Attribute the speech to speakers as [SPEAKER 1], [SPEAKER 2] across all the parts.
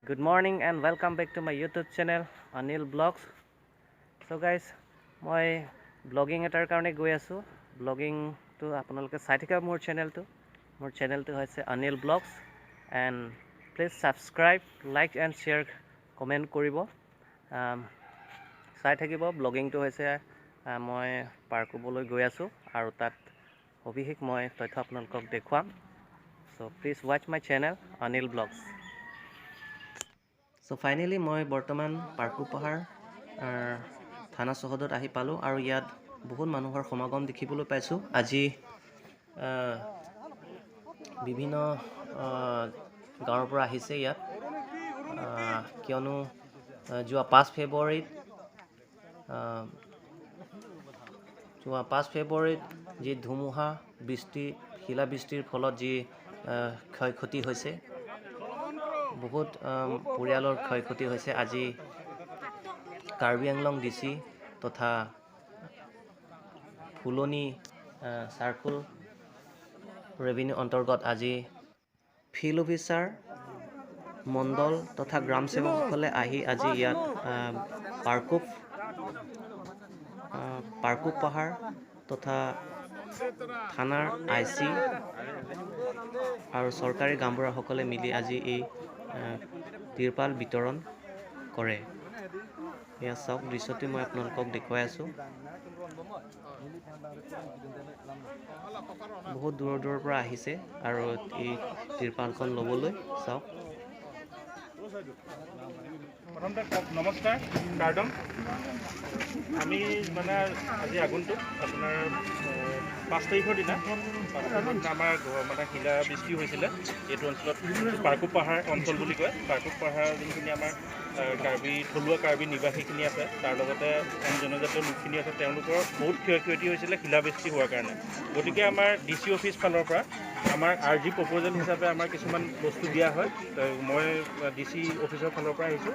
[SPEAKER 1] Good morning and welcome back to my YouTube channel, Anil Vlogs. So guys, মই blogging এটাৰ কাৰণে গৈ আছোঁ। ব্লগিংটো আপোনালোকে চাই থাকিব মোৰ চেনেলটো। মোৰ চেনেলটো হৈছে Anil blogs, and please subscribe, like and share, comment কৰিব। চাই থাকিব। ব্লগিংটো হৈছে মই পাৰ্কুবলৈ গৈ আছোঁ আৰু তাত সবিশেষ মই তথ্য আপোনালোকক দেখুৱাম। So please watch my channel, Anil Vlogs. So finally মই বৰ্তমান পাৰ্কু পাহাৰ থানা চৌহদত আহি পালোঁ আৰু ইয়াত বহুত মানুহৰ সমাগম দেখিবলৈ পাইছোঁ। আজি বিভিন্ন গাঁৱৰ পৰা আহিছে ইয়াত, কিয়নো যোৱা 5 ফেব্ৰুৱাৰীত, যোৱা 5 ফেব্ৰুৱাৰীত যি ধুমুহা বৃষ্টি, শিলাবৃষ্টিৰ ফলত যি ক্ষয় ক্ষতি হৈছে, বহুত পৰিয়ালৰ ক্ষয় ক্ষতি হৈছে, আজি কাৰ্বি আংলং ডি চি তথা ফুলনি চাৰ্কুল ৰেভিনিউ অন্তৰ্গত আজি ফিল্ড অফিচাৰ, মণ্ডল তথা গ্ৰাম সেৱকসকলে আহি আজি ইয়াত পাৰ্কুপ পাহাৰ তথা থানাৰ I C আৰু চৰকাৰী গাঁওবুঢ়াসকলে মিলি আজি এই তিৰপাল বিতৰণ কৰে। এয়া চাওক, দৃশ্যটো মই আপোনালোকক দেখুৱাই আছোঁ। বহুত দূৰৰ দূৰৰ পৰা আহিছে আৰু এই তিৰপালখন ল'বলৈ। চাওক।
[SPEAKER 2] প্ৰথমতে কওক, নমস্কাৰ কাৰ্ডম। আমি মানে আজি আগন্তুক আপোনাৰ 5 তাৰিখৰ দিনা, 5 তাৰিখৰ দিনা আমাৰ মানে শিলা বৃষ্টি হৈছিলে এইটো অঞ্চলত। পাৰ্কুপ পাহাৰ অঞ্চল বুলি কয়। পাৰ্কুপ পাহাৰ যোনখিনি আমাৰ কাৰ্বি, থলুৱা কাৰ্বি নিবাসীখিনি আছে, তাৰ লগতে আন জনজাতীয় লোকখিনি আছে, তেওঁলোকৰ বহুত ক্ষয় ক্ষতি হৈছিলে শিলাবৃষ্টি হোৱাৰ কাৰণে। গতিকে আমাৰ ডি চি অফিচ ফালৰ পৰা আমাৰ আৰ জি প্ৰপ'জেল হিচাপে আমাৰ কিছুমান বস্তু দিয়া হয়। তো মই ডি চি অফিচৰ ফালৰ পৰা আহিছোঁ,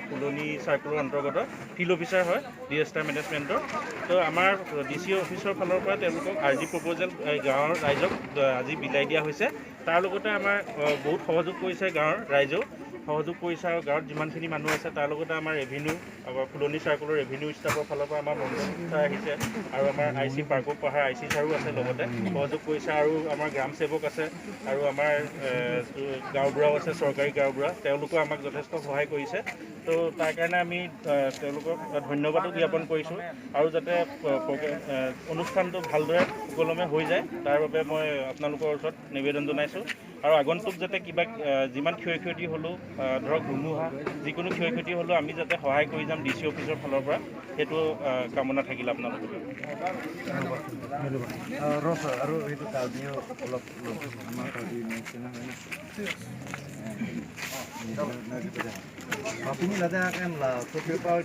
[SPEAKER 2] ফুলনি চাৰ্কুলৰ অন্তৰ্গত ফিল্ড অফিচাৰ হয় ডিজাষ্টাৰ মেনেজমেণ্টৰ। তো আমাৰ ডি চি অফিচৰ ফালৰ পৰা তেওঁলোকক আৰ জি প্ৰপ'জেল গাঁৱৰ ৰাইজক আজি বিলাই দিয়া হৈছে। তাৰ লগতে আমাৰ বহুত সহযোগ কৰিছে, গাঁৱৰ ৰাইজেও সহযোগ কৰিছে আৰু গাঁৱত যিমানখিনি মানুহ আছে, তাৰ লগতে আমাৰ ৰেভিনিউ, আমাৰ ফুলনি চাৰ্কুলৰ ৰেভিনিউ ষ্টাফৰ ফালৰ পৰা আমাৰ মণ্ডল ছাৰ আহিছে আৰু আমাৰ I C, পাৰ্কুপ পাহাৰ I C ছাৰো আছে, লগতে সহযোগ কৰিছে। আৰু আমাৰ গ্ৰাম সেৱক আছে আৰু আমাৰ গাঁওবুঢ়াও আছে, চৰকাৰী গাঁওবুঢ়া, তেওঁলোকেও আমাক যথেষ্ট সহায় কৰিছে। তো তাৰ কাৰণে আমি তেওঁলোকক ধন্যবাদো জ্ঞাপন কৰিছোঁ আৰু যাতে অনুষ্ঠানটো ভালদৰে সুকলমে হৈ যায়, তাৰ বাবে মই আপোনালোকৰ ওচৰত নিবেদন জনাইছোঁ। আৰু আগন্তুক যাতে কিবা যিমান ক্ষয় ক্ষতি হ'লেও, ধৰক ধুমুহা, যিকোনো ক্ষয় ক্ষতি হ'লেও আমি যাতে সহায় কৰি যাম ডি চি অফিচৰ ফালৰ পৰা, সেইটো কামনা থাকিল আপোনালোকৰ।
[SPEAKER 3] ৰস আৰু সেইটো কাৰ্বিও অলপ আমাৰ কাৰ্বি নিচিনা হয় না। Mapini la da kan la so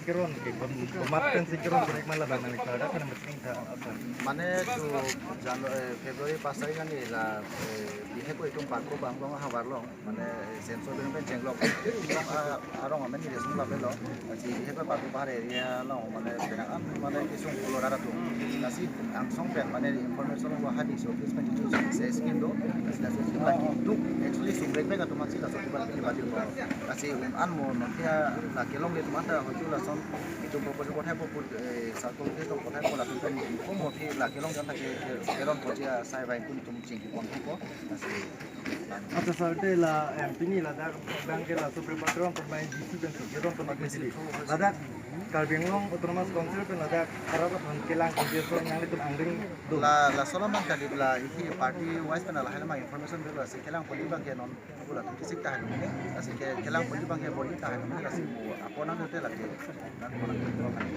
[SPEAKER 3] keron ke mat pen si keron korek mala bang nalik kada kan meting ta.
[SPEAKER 4] মানে ফেব্ৰুৱাৰী 5 তাৰিখ আনি বিশেষকৈ এইটো পাৰ্কো বাংলং হাবাৰলং মানে চেঞ্চৰ বেন চেংলং আৰু আমি নিৰেচন বাবে ল বিশেষকৈ পাৰ্কো পাহাৰ এৰিয়া লং মানে মানে কিছু ফুলৰ আৰু nasi langsung pen মানে information wa hadi so office pen itu skin do tu actually sumbrek be ka tumak si la so tiba tiba di kasi an mo notia la kelong le tumata hoju la son itu proposal কথাই circle office কথাই পলা pen কম ফি la kelong jan take keron pojia sai bai kun tum chingki kon ko kasi.
[SPEAKER 3] আচ্ছা sir, te la pini la da bank la super patron ko mai DC pen so keron to magnesili la da Karbi Anglong Autonomous Council pen la da karaba thon kelang ko so nyang le angring do.
[SPEAKER 4] La la solomon ka la ihi party wise pen la helma information belo ase kelang poli bang ke non bula tu kisik ta ne ase ke kelang poli bang ke boli ta ne ase apona note la ke.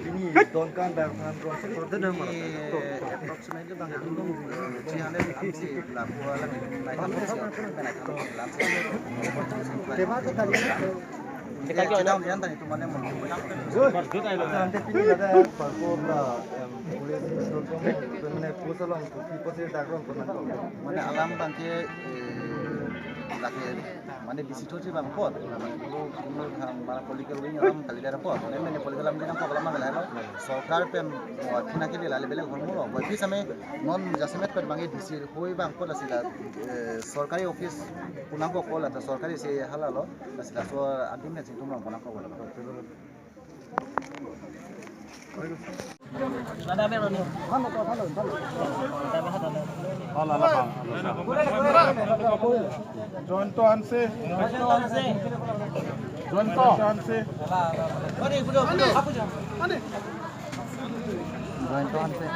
[SPEAKER 3] Pini don kan ba kan ron so de de mara.
[SPEAKER 4] Approximately bang 300 amsi la la
[SPEAKER 3] Te ba te kali
[SPEAKER 4] itu মানে
[SPEAKER 3] ante pini la da parko la police মানে police কি পসে ডাকরন ko
[SPEAKER 4] মানে আলাম বাংকে লাগে। মানে DC তো bang pot মানে political wing আম কালিদার pot মানে পলিটিক্যাল আম দিনা প্রবলেম মানে হলো সরকার পেম থিনা খেলি লালে বেলেগ হরমুল বয় ফিস আমি নন জাসিমেট পেট বাঙি ডিসি হই বাং pot আসিলা সরকারি অফিস পূর্ণাঙ্গ কল এটা সরকারি সে হালালো আসিলা সো আদিম না তোমরা পূর্ণাঙ্গ বলা।
[SPEAKER 2] জয়ন্ত আনছে, জয়ন্ত আনছে,
[SPEAKER 4] জয়ন্ত আনছে।